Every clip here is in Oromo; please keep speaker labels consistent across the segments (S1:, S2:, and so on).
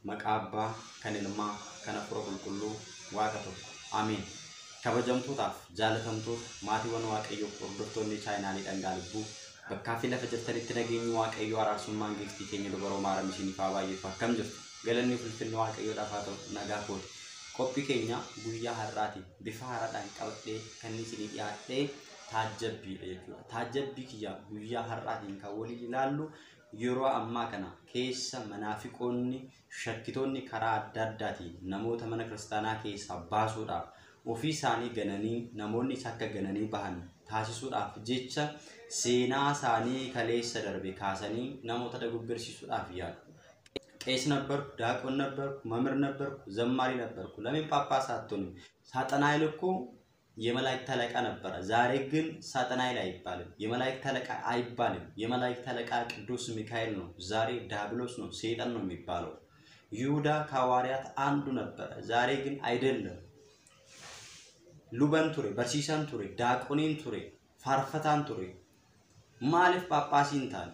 S1: Maqaa Abbaa, kan Ilmaa, kan Hafuura Qulqulluu, Waaqa tokko. Ameen. Kabajamtootaaf jaalatamtoota maatiiwwan Waaqayyoo hordoftoonni chaayinaalii Dhangaa Lubbuu bakkaa fi lafa jirtanitti nageenyi Waaqayyoo araarsummaan giiftii keenya dubaroo Maaram isiniif haa baay'atu. Akkam jirtu? Galanni ulfinni Waaqayyoodhaaf haa ta'u, nagaa kooti. Qophii keenya guyyaa har'aati bifa haaraadhaan qabadhee kan isinii dhiyaadhee taajjabbiidha jechuudha. Taajjabbii kiyya guyyaa har'aatiin kan waliin ilaallu yeroo ammaa kana keessa manaafiqoonni shakkitoonni karaa adda addaatiin namoota mana kiristaanaa keessaa baasuudhaaf ofii isaanii gananii namoonni isa akka gananii bahan taasisuudhaaf jecha seenaa isaanii kaleessa darbe kaasanii namoota dogoggorsiisuudhaaf yaalu. ቄስ ነበርኩ፣ ዲያቆን ነበርኩ፣ መምህር ነበርኩ፣ ዘማሪ ነበርኩ። ለምን ጳጳስ አትሆንም? ሳጥናኤል እኮ የመላእክት አለቃ ነበረ። ዛሬ ግን ሳጥናኤል አይባልም፣ የመላእክት አለቃ አይባልም። የመላእክት አለቃ ቅዱስ ሚካኤል ነው። ዛሬ ዲያብሎስ ነው፣ ሰይጣን ነው የሚባለው። ይሁዳ ከሐዋርያት አንዱ ነበረ፣ ዛሬ ግን አይደለም። Luban ture, barsiisaan ture, daaqoniin ture, faarfataan ture. Maaliif ጳጳasii hin taane?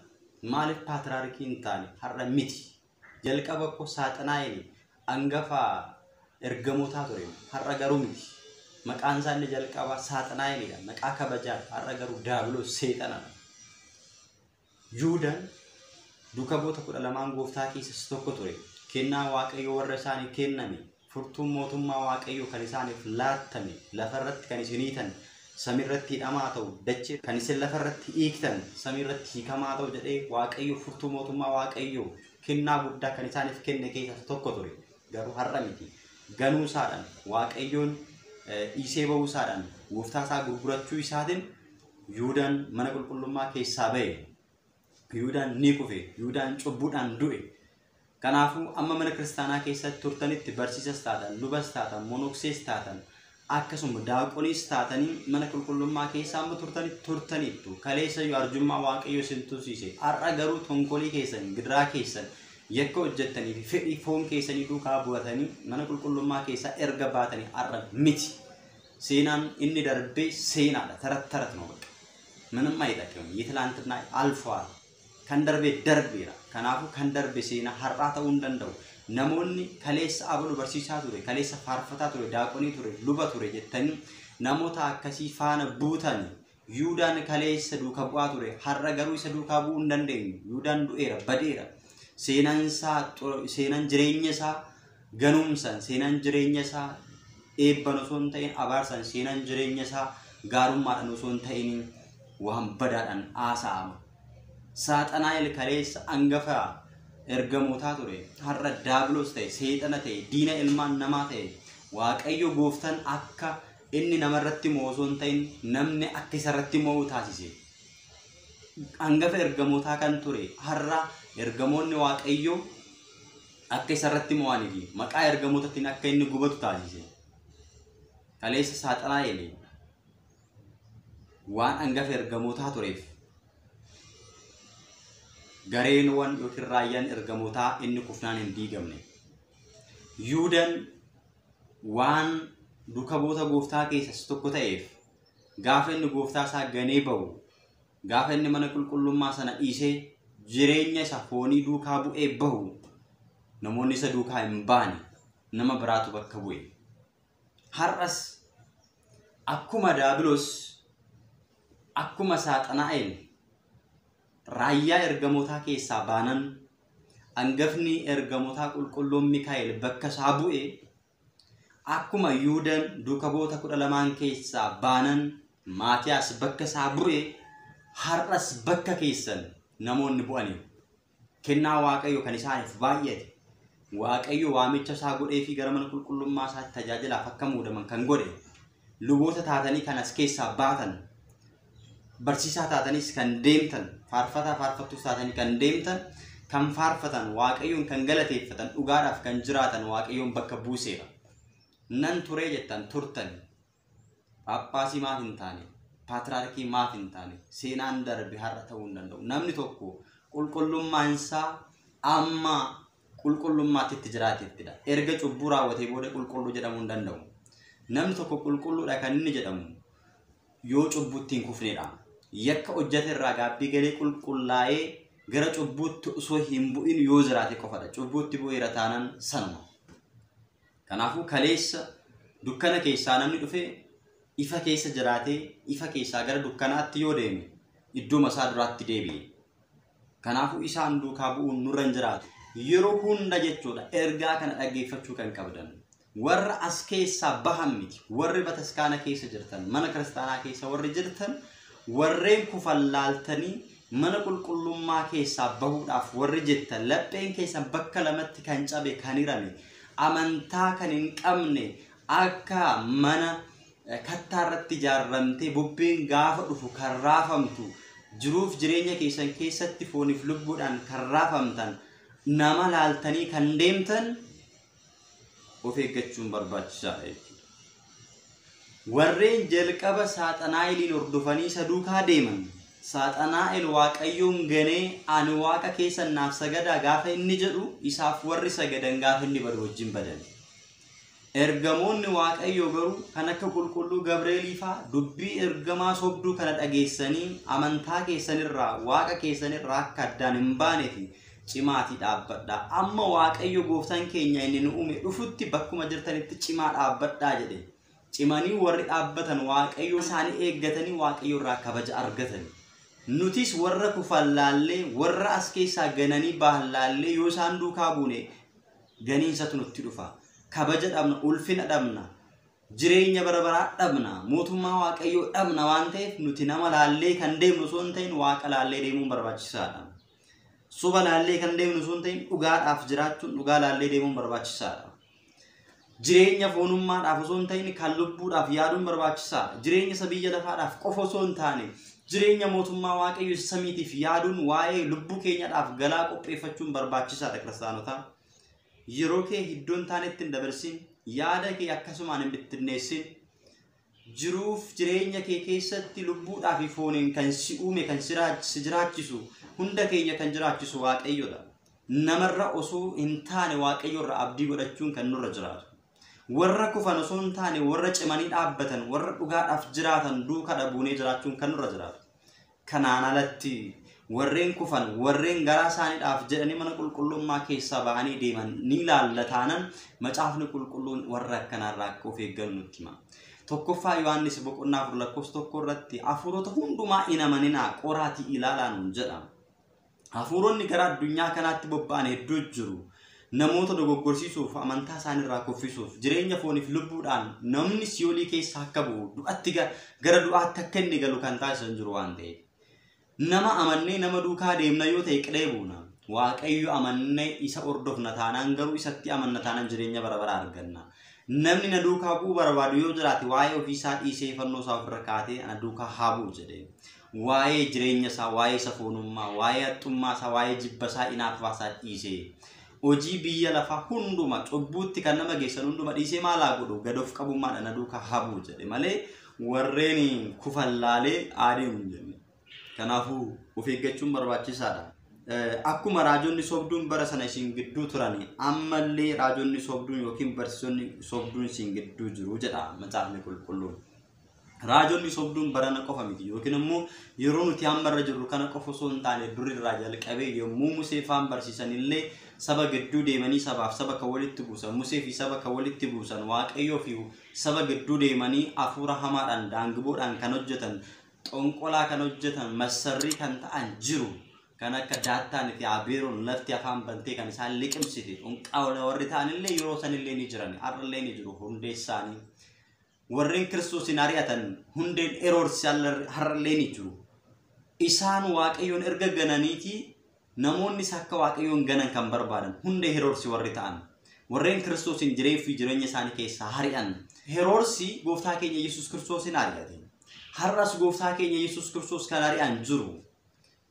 S1: Maaliif paatriyaarkii hin taane? Har'a miti. Jalqaba እኮ ሳጥናኤል angafa ergamootaa ture. Har'a garuu miti. Maqaan isaa inni jalqabaa Saaxinaa'elidha. Maqaa kabajaadha. Har'a garuu Daabiloos seexanadha. Yuudaan duuka bu'oota 12 gooftaa keessas tokko ture. Kennaa Waaqayyoo warra isaanii kenname, furtuun mootummaa Waaqayyoo kan isaaniif laattame, lafarratti kan isin hiitan samiirratti hidhamaa ta'u, dachee kan isin lafarratti hiiktan samiirratti hiikamaa ta'u jedhee Waaqayyo furtuu mootummaa Waaqayyoo kennaa guddaa kan isaaniif kenne keessas tokko ture. Garuu har'a miti. Ganuu isaadhaan Waaqayyoon dhiisee bahuu isaadhaan gooftaa isaa gurgurachuu isaatiin Yuudaan mana qulqullummaa keessaa ba'e. Yuudaan ni kufe. Yuudaan cubbuudhaan du'e. Kanaafuu amma mana kiristaanaa keessatti turtanitti barsiisas taatan, lubas taatan, monoksees taatan, akkasuma daaqoniis taatanii mana qulqullummaa keessa amma turtanitti turtanittu. Kaleessa iyyuu arjummaa Waaqayyoo isin tursiise. Har'a garuu tonkolii keessan, gidiraa keessan, yakka hojjettanii fi fedhii foon keessanii duukaa bu'atanii mana qulqullummaa keessaa erga baatanii har'a miti. Seenaan inni darbe seenaadha. ተረት ተረት ነው በቃ ምንም አይጠቅምም። የትላንትና አልፏል። Kan darbe darbeera. Kanaafuu kan darbe seenaa har'aa ta'uu hin danda'u. Namoonni kaleessa abalu barsiisaa ture, kaleessa faarfataa ture, daaqonii ture, luba ture jettanii namoota akkasii faana buutanii Yuudaan kaleessa duuka bu'aa ture, har'a garuu isa duukaa bu'uu hin dandeenyu. Yuudaan du'eera, badeera. Seenaan isaa, seenaan jireenya isaa ganuumsaan, seenaan jireenya isaa eebban osoo hin ta'in abaarsaan, seenaan jireenya isaa gaarummaadhaan osoo hin ta'in waan badaadhaan haasa'ama. Saaxanaa'el kaleessa angafa ergamootaa ture, har'a daabiloos ta'e, seexana ta'e, diina ilmaan namaa ta'e. Waaqayyo gooftaan akka inni namarratti mo'u osoo hin ta'in namni akka isarratti mo'u taasise. Angafa ergamootaa kan ture har'a ergamoonni Waaqayyo akka isarratti mo'anii fi maqaa ergamootaatiin akka inni gubatu taasise. Kaleessa Saaxanaa'el waan angafa ergamootaa tureef gareenwwan yookiin raayyaan ergamootaa inni kufnaan hin diigamne. Yuudaan waan duuka bu'oota gooftaa keessas tokko ta'eef gaafa inni gooftaa isaa ganee ba'u, gaafa inni mana qulqullummaa sana dhiisee jireenya isa foonii duukaa bu'ee bahu, namoonni isa duukaa hin baane, nama biraatu bakka bu'e. Har'as akkuma Daabiloos, akkuma Saaxanaa'el raayyaa ergamootaa keessaa baanan hangafni ergamootaa qulqulluun Mikaa'el bakka isaa bu'e, akkuma Yuudaan duuka bu'oota 12 keessaa baanan Maatiyaas bakka isaa bu'e, har'as bakka keessan namoonni bu'aniiru. Kennaa Waaqayyo kan isaaniif baay'ate, Waaqayyo waamicha isaa godhee fi gara mana qulqullummaa isaatti tajaajilaaf akka muudaman kan godhe, luboota taatanii kan as keessaa baatan, barsiisaa taatanis kan deemtan, faarfataa faarfattuus taatanii kan deemtan, kan faarfatan, Waaqayyoon kan galateeffatan, dhugaadhaaf kan jiraatan Waaqayyoon bakka buuseera. Nan turee jettan turtan, Paappaasii maaf hin taane? Paatriyaarkii maaf hin taane? Seenaan darbe har'a ta'uu hin danda'u. Namni tokko qulqullummaan isaa amma qulqullummaatti itti jiraatettidha. Erga cubbuu raawwatee booda qulqulluu jedhamuu hin danda'u. Namni tokko qulqulluudha kan inni jedhamu yoo cubbuutti hin kufnedha. Yakka hojjete irraa gaabbii galee qulqullaa'ee gara cubbuutti osoo hin bu'in yoo jiraate qofadha. Cubbuutti bu'eera taanaan sanuma. Kanaafuu kaleessa dukkana keessaa namni dhufee ifa keessa jiraatee ifa keessaa gara dukkanaatti yoo deeme iddoo isaa duraatti deebi'e. Kanaafuu isaan duukaa bu'uun nurra hin jiraatu. Yeroo hunda jechuudha ergaa kana dhaggeeffachuu kan qabdan. Warra as keessaa bahan miti, warri bataskaana keessa jirtan, mana kiristaanaa keessa warri jirtan, warreen kufan laaltanii mana qulqullummaa keessaa bahuudhaaf warri jettan, lapheen keessan bakka lamatti kan cabe, kan hirame, amantaa kan hin qabne, akka mana kattaa irratti ijaarramtee bubbeen gaafa dhufu kan raafamtu, jiruuf jireenya keessan keessatti fooniif lubbuudhaan kan raafamtan, nama laaltanii kan deemtan of eeggachuun barbaachisaadha jechuudha. Warreen jalqaba Saaxanaa'eliin hordofanii isa duukaa deeman, Saaxanaa'el Waaqayyoon ganee ani Waaqa keessan naaf sagadaa gaafa inni jedhu isaaf warri sagadan gaafa inni badu wajjin badan. Ergamoonni Waaqayyoo garuu kan akka qulqulluu Gabreelii fa'aa dubbii ergamaa sobduu kana dhageessanii amantaa keessanirraa Waaqa keessanirraa akka addaan hin baanee fi cimaatii dhaabbadhaa. Amma Waaqayyo gooftaan keenya inni nu uume dhufutti bakkuma jirtanitti cimaa dhaabbadhaa jedhe. Cimanii warri dhaabbatan Waaqayyo isaanii eeggatanii Waaqayyo irraa kabaja argatan. Nutis warra kufan laallee, warra as keessaa gananii bahan laallee yoo isaan duukaa buune ganiinsatu nutti dhufa. Kabaja dhabna, ulfina dhabna, jireenya bara baraa dhabna, mootummaa Waaqayyoo dhabna waan ta'eef nuti nama laallee kan deemnu osoo hin ta'in Waaqa laallee deemuun barbaachisaadha. Soba laallee kan deemnu osoo hin ta'in dhugaadhaaf jiraachuun dhugaa laallee deemuun barbaachisaadha. Jireenya foonummaadhaaf osoo hin ta'in kan lubbuudhaaf yaaduun barbaachisaadha. Jireenya isa biyya lafaadhaaf qofa osoo hin taane jireenya mootummaa Waaqayyoo isa samiitiif yaaduun waa'ee lubbuu keenyaadhaaf galaa qopheeffachuun barbaachisaadha kiristaanotaa. Yeroo kee iddoo hin taanetti hin dabarsin, yaada kee akkasumaan hin bittinneessin, jiruuf jireenya kee keessatti lubbuudhaa fi fooniin kan si uume, kan si jiraachisu, hunda keenya kan jiraachisu Waaqayyoodha. Namarra osoo hin taane Waaqayyoorra abdii godhachuun kan nurra jiraatu. Warra kufan osoo hin taane warra cimanii dhaabbatan, warra dhugaadhaaf jiraatan duukaa dhabuunee jiraachuun kan nurra jiraatu. Kanaan alatti warreen kufan, warreen garaa isaaniidhaaf jedhanii mana qulqullummaa keessaa bahanii deeman ni ilaalla taanan macaafni qulqulluun warra akkanaarraa akka of eeggannu nutti hima. Tokkoffaa Yohaannis boqonnaa 4 lakkoofsa 1 irratti hafuurota hundumaa hin amaninaa qoraatii ilaalaa nuun jedha. Hafuuronni gara addunyaa kanaatti bobba'an hedduu jiru. Namoota dogoggorsiisuuf, amantaa isaaniirraa kuffisuuf, jireenya fooniif lubbuudhaan namni siyoolii keessa akka bu'u, du'atti gara du'aatti akka inni galu kan taasisan jiru waan ta'eef. Nama amannee nama duukaa deemna yoo ta'e qilee buuna. Waaqayyo amannee isa hordofna taanaan garuu isatti amanna taanaan jireenya bara baraa arganna. Namni na duukaa bu'uu barbaadu yoo jiraate waa'ee ofiisaa dhiisee fannoo isaa ofirra kaatee ana duukaa haa bu'u jedhee. Waa'ee jireenya isaa, waa'ee isa foonummaa, waa'ee haxxummaa isaa, waa'ee jibba isaa, hinaaffaa isaa dhiisee. Hojii biyya lafaa hunduma cubbuutti kan nama geessan hunduma dhiisee maal haa godhu gad of qabummaadhaan na duukaa haa bu'u jedhe malee warreen kufan laalee adeemu hin jenne. Kanaafuu of eeggachuun barbaachisaadha. Akkuma raajonni sobduun bara sana isin gidduu turan ammallee raajonni sobduun yookiin barsiisonni sobduun isin gidduu jiru jedha macaafni qulqulluun. Raajonni sobduun barana qofa miti yookiin immoo yeroo nuti ammarra jirru kana qofa osoo hin taane durirraa jalqabee yommuu Musee faan barsiisan illee saba gidduu deemanii sabaaf saba kan walitti buusan, Musee fi saba kan walitti buusan, Waaqayyoo fi saba gidduu deemanii hafuura hamaadhaan daangiboodhaan kan hojjetan, xonqolaa kan hojjetan, massarrii kan ta'an jiru. Kan akka Daattaan fi Abeeroon lafti afaan bantee kan isaan liqimsite xonqaa warri ta'an illee yeroo san illee ni jiran, har'allee ni jiru hundee isaanii. Warreen Kiristoosiin ari'atan hundeen Heroodis har'allee ni jiru. Isaan Waaqayyoon erga gananiiti namoonnis akka Waaqayyoon ganan kan barbaadan hundee Heroodis warri ta'an. Warreen Kiristoosiin jiree fi jireenya isaanii keessaa ari'an. Heroodis gooftaa keenya Yesuus Kiristoosiin ari'ate. Har'as gooftaa keenya Yesuus Kiristoos kan ari'an jiru.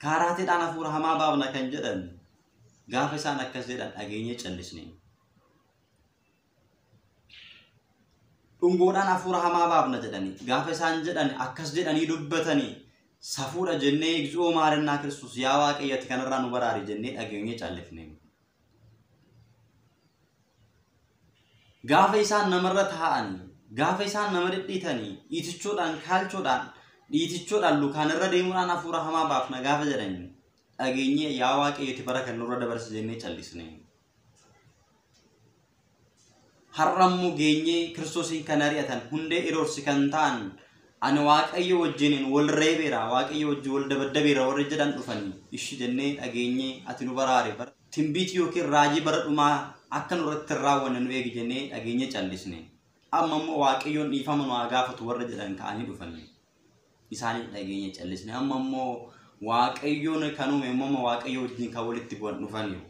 S1: Kaaraateedhaan hafuura hamaa baafna kan jedhan gaafa isaan akkas jedhan dhageenye callisne. Dhungoodhaan hafuura hamaa baafna jedhanii gaafa isaan jedhan akkas jedhanii dubbatanii safuudha jennee Egzoo maarinnaa Kiristoos yaa Waaqayyo ati kanarraa nu baraari jennee dhageenye callifne. Gaafa isaan namarra taa'anii gaafa isaan nama dhidhiitanii dhiitichoodhaan kaalchoodhaan dhiitichoodhaan lukaan irra deemuudhaan hafuura hamaa baafna gaafa jedhanii Dhageenyee yaa Waaqayyooti bara kan nurra dabarsa jennee callisne. Har'ammoo geenyee Kiristoosiin kan ari'atan hundee iroorsi kan ta'an ani Waaqayyo wajjiniin wal reebeera, Waaqayyo wajjin wal dabaddabeera warri jedhan dhufanii ishi jennee dhageenyee ati nu baraare. Timbiitii yookiin raajii bara dhumaa akka nurratti hin raawwanne nu eegi jennee dhageenyee callisne. Amma immoo Waaqayyoon dhiifama nu haa gaafatu warra jedhan ka'anii dhufanii. Isaanii dhageenyee callisne. Amma immoo Waaqayyoon kan uume immoo Waaqayyo wajjin kan walitti bu'an dhufanii.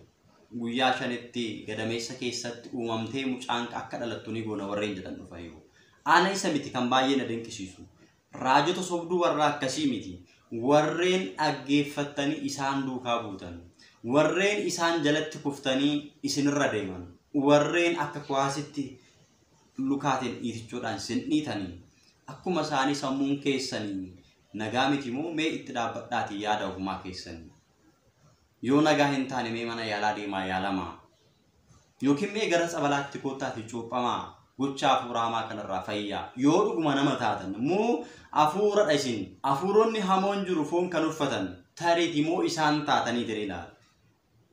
S1: Guyyaa 5tti gadameessa keessatti uumamtee mucaan akka dhalattu ni goona warreen jedhan dhufanii. Ana isa miti kan baay'ee na dinqisiisu. Raajota sobduu warra akkasii miti. Warreen dhaggeeffattanii isaan duukaa buutan. Warreen isaan jalatti kuftanii isinirra deeman. Warreen akka kuwaasitti lukaatiin dhiitichuudhaan isin dhiitanii. Akkuma isaanii sammuun keessanii nagaa miti moo mee itti dhaabbadhaatii yaada ofumaa keessanii. Yoo nagaa hin taane mee mana yaalaa deemaa yaalamaa. Yookiin mee gara tsabalaatti koottaatii cuuphamaa. Gocha hafuura hamaa kanarraa fayyaa. Yoo dhuguma nama taatan immoo hafuuradha isin. Hafuuronni hamoon jiru foon kan uffatan tareeti moo isaan taatanii jedhee ilaala.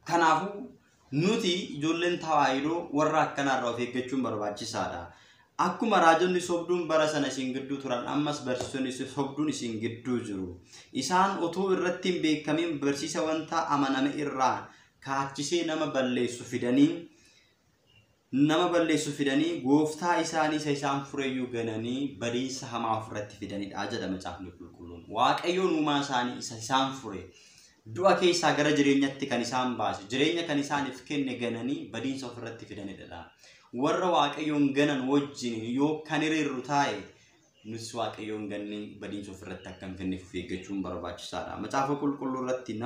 S1: Kanaafuu nuti ijoolleen tawaahidoo warra akkanaarraa of eeggachuun barbaachisaadha. Akkuma raajonni sobduun bara sana isin gidduu turan ammas barsiisonni sobduun isin gidduu jiru. Isaan utuu irratti hin beekamin barsiisa wanta amaname irraa kaachisee nama balleessu fidanii gooftaa isaanii isa isaan fureyyuu gananii badiisa hamaa ofirratti fidanidha jedha macaafni qulqulluun. Waaqayyoon uumaa isaanii isa isaan fure du'a keessaa gara jireenyatti kan isaan baase jireenya kan isaaniif kenne gananii badiisa ofirratti fidanidha. Warra Waaqayyoon ganan wajjin yoo kan hiriirru taa'e nus Waaqayyoon gannee badiisa ofirratti akka hin finneef of eeggachuun barbaachisaadha. Macaafa qulqulluu irratti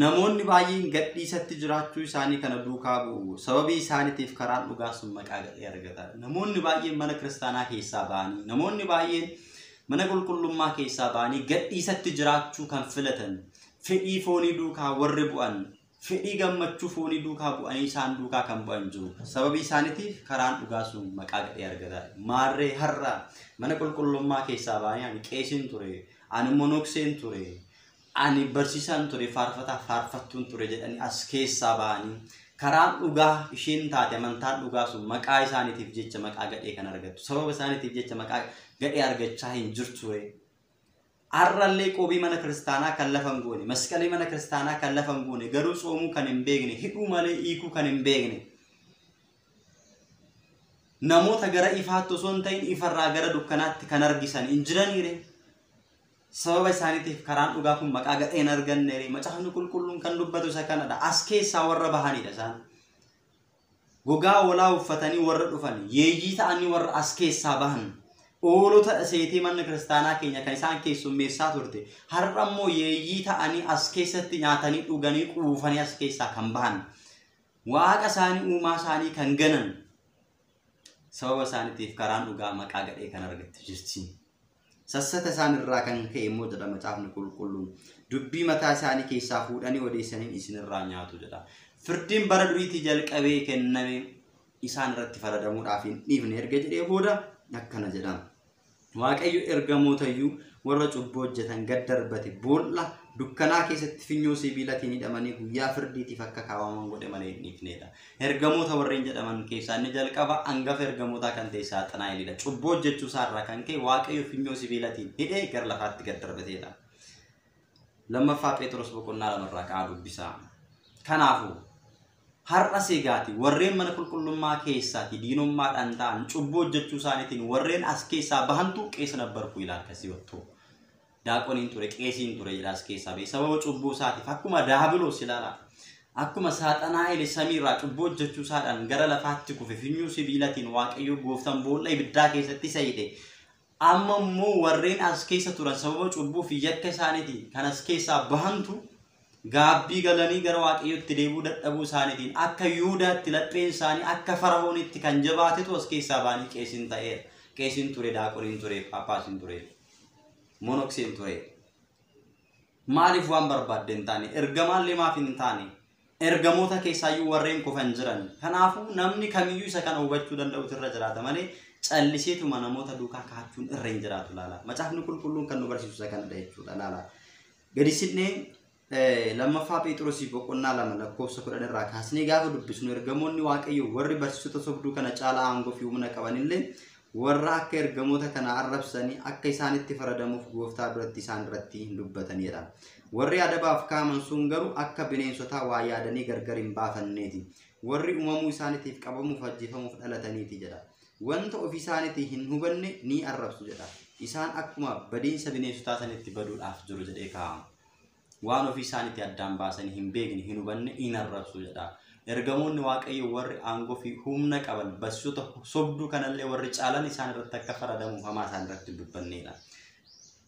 S1: namoonni baay'een gadhiisatti jiraachuu isaanii kana duukaa bu'u. Sababii isaaniitiif karaan dhugaa sun maqaa gadhee argata. Namoonni baay'een mana kiristaanaa keessaa ba'anii, namoonni baay'een mana qulqullummaa keessaa ba'anii gadhiisatti jiraachuu kan filatan, fedhii foonii duukaa warri bu'an, fedhii gammachuu foonii duukaa bu'anii isaan duukaa kan bu'an jiru. Sababii isaaniitiif karaan dhugaa sun maqaa gadhee argata. Maarree har'a mana qulqullummaa keessaa ba'anii ani qeesiin ture, ani monokseen ture, ani barsiisaan ture, faarfataa faarfattuun ture jedhanii as keessaa ba'anii karaan dhugaa isheen taate amantaan dhugaa sun maqaa isaaniitiif jecha maqaa gadhee kan argattu. Sababa isaaniitiif jecha maqaa gadhee argachaa hin jirtu. Har'allee qobii mana kiristaanaa kan lafa hin goone, masqalii mana kiristaanaa kan lafa hin goone, garuu tsoomuu kan hin beekne, hidhuu malee hiikuu kan hin beekne. Namoota gara ifaatti osoo hin ta'in ifarraa gara dukkanaatti kan argisan hin jiraniire. Sababa isaaniitiif karaan dhugaa kun maqaa gadhee hin arganneere. Macaafni qulqulluun kan dubbatu isa kanadha. As keessaa warra bahanidha isaan. Gogaa hoolaa uffatanii warra dhufan, yeeyyii ta'anii warra as keessaa bahan. Oolota seetee mana kiristaanaa keenya kan isaan keessummeessaa turte. Har'a immoo yeeyyii ta'anii as keessatti nyaatanii dhuganii quufanii as keessaa kan bahan. Waaqa isaanii uumaa isaanii kan ganan. Sababa isaaniitiif karaan dhugaa maqaa gadhee kan argatte jirti. Sassata isaan irraa kan ka'e immoo jedha macaafni qulqulluun. Dubbii mataa isaanii keessaa fuudhanii odeessaniin isinirraa nyaatu jedha. Firdiin bara duriitii jalqabee kenname isaan irratti faradamuudhaaf hin dhiifne erga jedhee booda akkana jedha. Waaqayyo ergamootayyuu warra cubbuu hojjetan gad darbate boolla dukkanaa keessatti finyoo sibiilatiin hidhamanii guyyaa firdiitiif akka kaawwaman godhe malee hin dhiifnedha. Ergamoota warreen jedhaman keessaa inni jalqaba hangafa ergamootaa kan ta'e Saaxinaa'elidha. Cubbuu hojjechuu isaarraa kan ka'e Waaqayyo finyoo sibiilatiin hidhee gara lafaatti gad darbateedha. Lammaffaa Phexros boqonnaa 2 irraa ka'aa dubbisaa. Kanaafuu har'a seegaati warreen mana qulqullummaa keessaati diinummaadhaan ta'an cubbuu hojjechuu isaaniitiin warreen as keessaa bahantu qeessa nabbarku ilaa akkasii wattuu. Daaqoniin ture, qeesiin ture jedha as keessaa ba'e. Sababa cubbuu isaatiif akkuma Daabiloos ilaala. Akkuma Saaxanaa'el samiirraa cubbuu hojjechuu isaadhaan gara lafaatti kufe finyoo sibiilatiin Waaqayyo gooftaan boolla ibiddaa keessatti isa hidhe. Amma immoo warreen as keessa turan sababa cubbuu fi yakka isaaniitiin kan as keessaa bahantu gaabbii galanii gara Waaqayyootti deebi'uu dadhabuu isaaniitiin akka Yihudaatti lapheen isaanii akka Fara'oonitti kan jabaatetu as keessaa ba'anii qeesiin ta'eera. Qeesiin ture, daaqoniin ture, paappaasiin ture, monokseen ture. Maaliif waan barbaadde hin taane? Ergamaallee maaf hin taane? Ergamoota keessaayyuu warreen kufan jiran. Kanaafuu namni kamiyyuu isa kana hubachuu danda'utu irra jiraata malee calliseetuma namoota duukaa kaachuun irra hin jiraatu laala. Macaafni qulqulluun kan nu barsiisu isa kanadha jechuudha laala. Gadi siqnee Lammaffaa Phexrosii boqonnaa 2 lakkoofsa 10 irraa kaasnee gaafa dubbisnu ergamoonni Waaqayyoo warri barsiisota sobduu kana caalaa aangoo fi humna qabanillee warra akka ergamoota kana arrabsanii akka isaanitti faradamuuf gooftaa duratti isaan irratti dubbatanidha. Warri adabaaf kaaman sun garuu akka bineensotaa waa yaadanii gargar hin baafanneeti. Warri uumamuu isaaniitiif qabamuuf ajjeefamuuf dhalataniiti jedha. Wanta ofii isaaniitii hin hubanne ni arrabsu jedha. Isaan akkuma badiinsa bineensotaa sanitti baduudhaaf jiru jedhee kaa'ama. Waan ofii isaaniitti addaan baasanii hin beekne hin hubanne in arrabsu jedha. Ergamoonni Waaqayyoo warri aangoo fi humna qaban barsiisota sobduu kanallee warri caalan isaan irratti akka faradamuuf hamaa isaan irratti dubbannedha.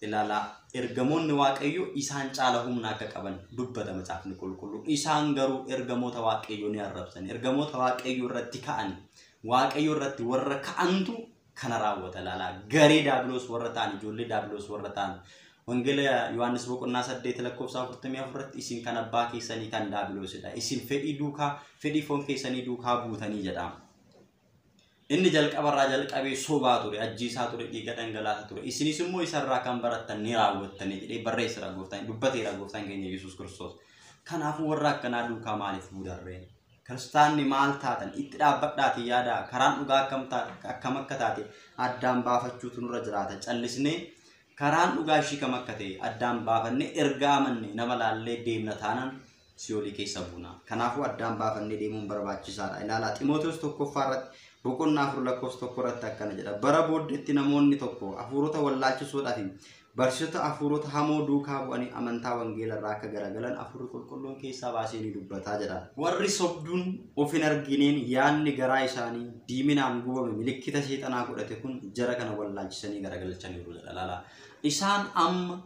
S1: Ilaalaa, ergamoonni Waaqayyoo isaan caala humna akka qaban dubbata macaafni qulqulluun. Isaan garuu ergamoota Waaqayyoo ni arrabsan. Ergamoota Waaqayyoo irratti ka'an, Waaqayyoo irratti warra ka'antu kana raawwata. Ilaalaa, garee daabiloos warra ta'an, ijoollee daabiloos warra ta'an. Wangeela Yohaannis boqonnaa 8 lakkoofsa 44 irratti isin kan abbaa keessanii kan daabiloosidha. Isin fedhii duukaa, fedhii foon keessanii duukaa buutanii jedha. Inni jalqabarraa jalqabee sobaa ture, ajjeesaa ture, dhiiga dhangalaasaa ture. Isinis immoo isarraa kan barattan ni raawwattanii jedhee barreesseera gooftaan, dubbateera gooftaan keenya Yesuus Kiristoos. Kanaafuu warra akkanaa duukaa maaliif buudarree? Kiristaanni maal taatan? Itti dhaabbadhaatii yaadaa. Karaan dhugaa akkam akka taate addaan baafachuutu nurra jiraata. Callisnee karaan dhugaa ishii kam akka ta'e addaan baafannee erga amanne nama laallee deemna taanaan siyoolii keessa buuna. Kanaafuu addaan baafannee deemuun barbaachisaadha. Ilaalaa, Ximooteos tokkoffaa irratti boqonnaa 4 lakkoofsa 1 irratti akkana jedha. Bara booddeetti namoonni tokko hafuurota wallaalchisuudhaa fi barsiisota hafuurota hamoo duukaa bu'anii amantaa wangeela irraa akka garagalan hafuurri qulqulluun keessaa baasee ni dubbataa jedha. Warri sobduun of hin argineen yaadni garaa isaanii diiminaan gubame milikkita seexanaa godhate kun jara kana wallaalchisanii garagalchaniiru jedha. Ilaalaa, isaan amma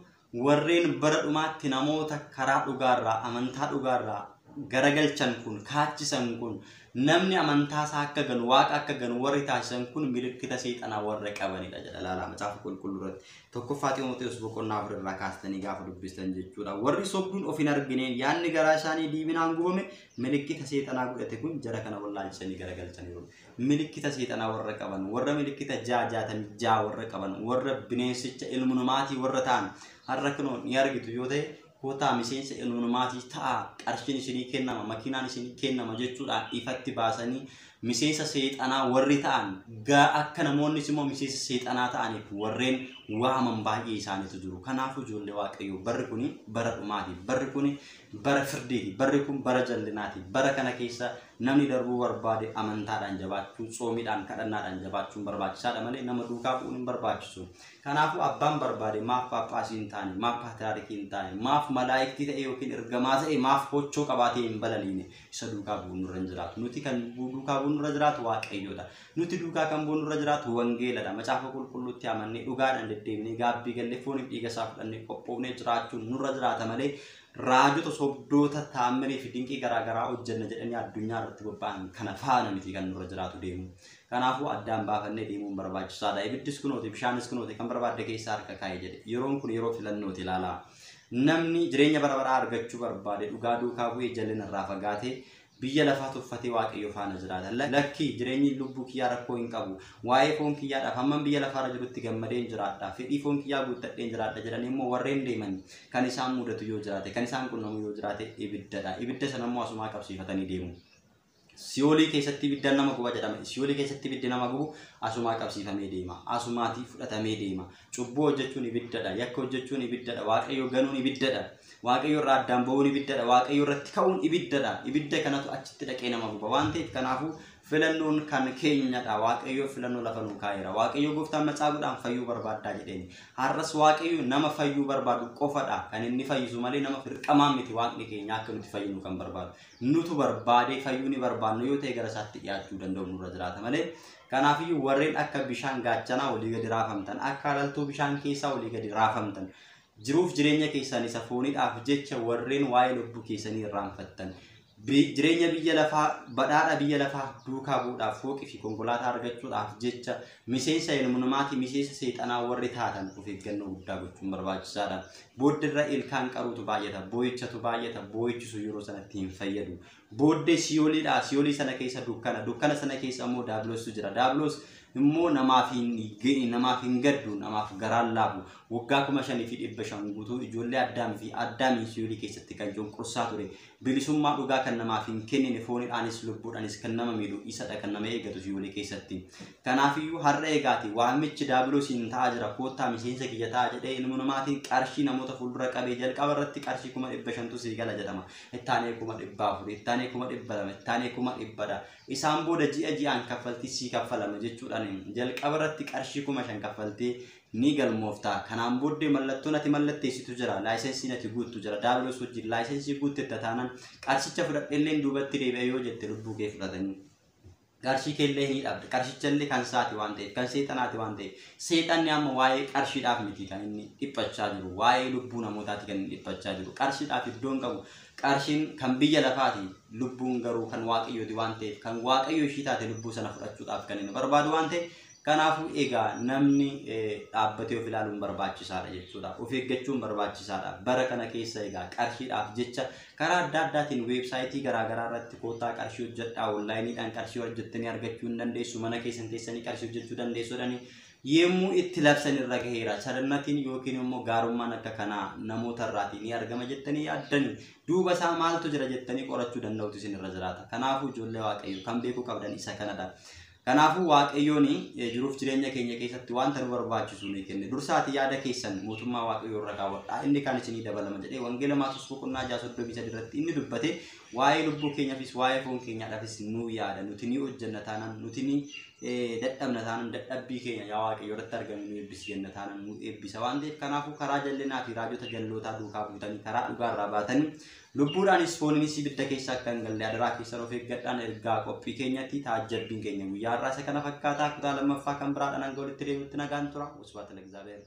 S1: warreen bara dhumaatti namoota karaa dhugaarraa amantaa dhugaarraa garagalchan kun kaachisan kun namni amantaa isaa akka ganu waaqa akka ganu warri taasisan kun milikkita seexanaa warra qabanidha jedha. Ilaalaa, macaafa qulqulluu irratti tokkoffaa Ximooteos boqonnaa 4 irraa kaastanii gaafa dubbistan jechuudha. Warri sobduun of hin argineen yaadni garaa isaanii diiminaan gubame milikkita seexanaa godhate kun jara kana wallaalchisanii garagalchaniiru. Milikkita seexanaa warra qaban, warra milikkita 666 warra qaban, warra bineensicha ilmunumaatii warra ta'an har'a kunoo ni argitu yoo ta'e kootaa miseensa ilmunumaatii ta'a, qarshiin isinii kennama, makiinaan isinii kennama jechuudhaan ifatti baasanii miseensa seexanaa warri ta'an akka namoonnis immoo miseensa seexanaa ta'aniif warreen waaman baay'ee isaaniitu jiru. Kanaafuu ijoollee Waaqayyoo, barri kuni bara dhumaati. Barri kuni bara firdiiti. Barri kun bara jallinaati. Bara kana keessa namni darbuu barbaade amantaadhaan jabaachuu, tsoomiidhaan, kadhannaadhaan jabaachuun barbaachisaadha malee nama duukaa bu'uun hin barbaachisu. Kanaafuu abbaan barbaade maaf paaphaasii hin taane, maaf paatriyaarkii hin taane, maaf malaayiktii ta'e yookiin ergamaa ta'e, maaf hochoo qabaatee hin balaliine isa duukaa bu'uun nurra hin jiraatu. Nuti kan duukaa bu'uun nurra jiraatu Waaqayyoodha. Nuti duukaa kan bu'uun nurra jiraatu wangeeladha. Macaafa qulqulluutti amannee dhugaadhaan deddeebinee gaabbii gallee fooniif dhiiga isaa fudhannee qophoofnee jiraachuun nurra jiraata malee raajota sobdoota taammirii fi dinqii garaagaraa hojjenna jedhanii addunyaa irratti bobba'an kana faana miti kan nurra jiraatu deemu. Kanaafuu addaan baafannee deemuun barbaachisaadha. Ibiddis kunooti, bishaanis kunooti, kan barbaadde keessaa harka kaa'e jedhe. Yeroon kun yeroo filannooti ilaalaa. Namni jireenya bara baraa argachuu barbaade dhugaa duukaa bu'ee jallina irraa fagaatee biyya lafaa tuffatee Waaqayyo faana jiraata. Lakkii jireenyi lubbuu kiyyaa rakkoo hin qabu. Waa'ee foon kiyyaadhaaf hammam biyya lafaarra jirutti gammadeen jiraadha. Fedhii foon kiyyaa guuttadheen jiraadha jedhanii immoo warreen deeman kan isaan mudatu yoo jiraate, kan isaan qunnamu yoo jiraate ibiddadha. Ibidda sana immoo asumaa qabsiifatanii deemu. Siyoolii keessatti ibidda nama guba jedhama. Siyoolii keessatti ibiddi nama gubu asumaa qabsiifamee deema. Asumaatii fudhatamee deema. Cubbuu hojjechuun ibiddadha. Yakka hojjechuun ibiddadha. Waaqayyo ganuun ibiddadha. Waaqayyo irraa addaan ba'uun ibiddadha. Waaqayyo irratti ka'uun ibiddadha. Ibidda kanatu achitti dhaqee nama guba waan ta'eef kanaafuu filannoon kan keenyadha. Waaqayyo filannoo lafa nuu kaa'eera. Waaqayyo gooftaan macaafuudhaan fayyuu barbaaddaa jedheeni. Har'as Waaqayyo nama fayyuu barbaadu qofadha kan inni fayyisu malee nama firqamaa miti. Waaqni keenya akka nuti fayyinu kan barbaadu. Nutu barbaadee fayyuu ni barbaannu yoo ta'e gara isaatti dhiyaachuu danda'u nurra jiraata malee. Kanaafiyyuu warreen akka bishaan gaachanaa walii gadi raafamtan, akka halaltuu bishaan keessaa walii gadi raafamtan, jiruuf jireenya keessan isa fooniidhaaf jecha warreen waa'ee lubbuu keessanii irraanfattan, jireenya biyya lafaa, badhaadha biyya lafaa duukaa bu'uudhaaf, fooqii fi konkolaataa argachuudhaaf jecha miseensa ilmunumaatii, miseensa seexanaa warri taatan of eeggannoo guddaa gochuun barbaachisaadha. Booddirra ilkaan qaruutu baay'ata, boo'ichatu baay'ata, boo'ichisu yeroo sanatti hin fayyadu. Booddee siyooliidha. Siyoolii sana keessa dukkana. Dukkana sana keessa immoo daabiloostu jira. Daabiloos immoo namaaf hin gaddu, namaaf garaan laafu. Waggaa 5500 guutuu ijoollee Addaam fi Addaamiin siyoolii keessatti kan cunqursaa ture. Bilisummaa dhugaa kan namaaf hin kennine, foonidhaanis lubbuudhaanis kan nama miidhu isadha kan nama eeggatu siyoolii keessatti. Kanaafiyyuu har'a eegaati waamichi daabiloosiin ta'aa jira, koottaa miseensa kiyya ta'aa jedhee ilma namaatiin qarshii namoota fuuldura qabee jalqaba irratti qarshii 500,000 sii gala jedhama. Ittaanee 400,000, ittaanee 200,000, ittaanee 100,000. Isaan booda ji'a ji'aan kaffaltii sii kaffalama jechuudhaan jalqaba irratti qarshii 5,000 kaffaltee ni galmoofta. Kanaan booddee mallattoon ati mallatteessitu jira, laayisensiin ati guuttu jira. Daabiloos wajjin laayisensii guuttetta taanaan qarshicha fudhadheelleen duubatti deebi'a yoo jette lubbuu kee fudhatanii. Qarshii keellee ni dhabde. Qarshichallee kan saati waan ta'eef, kan seexanaati waan ta'eef. Seexanni amma waa'ee qarshiidhaaf miti kan inni dhiphachaa jiru. Waa'ee lubbuu namootaati kan inni dhiphachaa jiru. Qarshiidhaaf iddoon qabu. Qarshiin kan biyya lafaati, lubbuun garuu kan waaqayyooti waan ta'eef, kan waaqayyo ishii taate lubbuu sana fudhachuudhaaf kan inni barbaadu waan ta'eef. Kanaafuu egaa namni dhaabbatee of ilaaluun barbaachisaadha jechuudha. Of eeggachuun barbaachisaadha. Bara kana keessa egaa qarshiidhaaf jecha karaa adda addaatiin weebsaayitii garaagaraa irratti koottaa qarshii hojjedhaa, onlaayiniidhaan qarshii hojjettanii argachuu hin dandeessu, mana keessan teessanii qarshii hojjechuu dandeessuudhaani yemmuu itti labsan irra gaheera. Charannatiin yookiin immoo gaarummaan akka kanaa namoota irraatii ni argama jettanii yaaddanii duuba isaa maaltu jira jettanii qorachuu danda'utu isin irra jiraata. Kanaafuu ijoollee Waaqayyoo kan beekuu qabdan isa kanadha. Kanaafuu Waaqayyoon jiruuf jireenya keenya keessatti wanta nu barbaachisu ni kenne. Dursaati yaada keessan mootummaa Waaqayyoo irra kaawwadhaa. Inni kaan isinii dabalama jedhee Wangeela Maatewos boqonnaa 6:33 irratti inni dubbate waa'ee lubbuu keenyaafis waa'ee foon keenyaadhaafis nu yaada. Nuti ni hojjenna taanaan, nuti ni dadhabna taanaan dadhabbii keenya yaa Waaqayyo irratti argame nu eebbisi jenna taanaan nu eebbisa waan ta'eef. Kanaafuu karaa jallinaa fi raajota jallootaa duukaa buutanii karaa dhugaarraa baatanii lubbuudhaanis fooninis ibidda keessa akka hin galle adaraa keessan of eeggadhaan. Ergaa qophii keenyatti taajjabbiin keenya guyyaa har'aa isa kana fakkaataa. Kutaa lammaffaa kan biraadhaan hanga walitti deebinutti nagaan tura. Wasbaata Lagzaabeer.